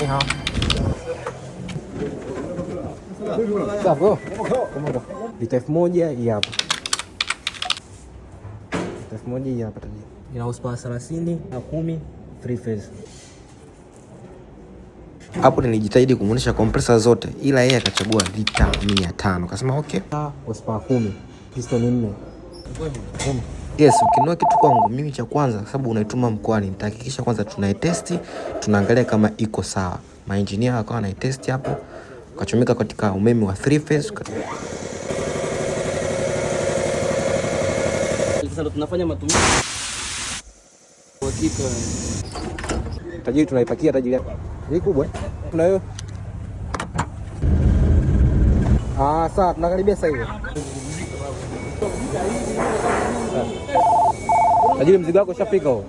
Ni hao. Lita 1000 hii hapa. Lita 1000 hii hapa tajiri. Ina horsepower 30 na 10 three phase. Hapo nilijitahidi kumuonyesha compressor zote, ila yeye akachagua lita 500. Akasema okay. Horsepower 10, piston 4. Yes, ukinunua kitu kwangu mimi cha kwanza, kwa sababu unaituma mkoani, nitahakikisha kwanza tunaitesti, tunaangalia kama iko sawa. Maengineer wakawa wanaitesti hapo, ukachomeka katika umeme wa three phase. Sasa ndo tunafanya matumizi. Uhakika. Tajiri tunaipakia tajiri. Hii kubwa eh? Tuna hiyo. Ah, sawa tunakaribia sasa hivi. Tajiri mzigo wako ushafika huo.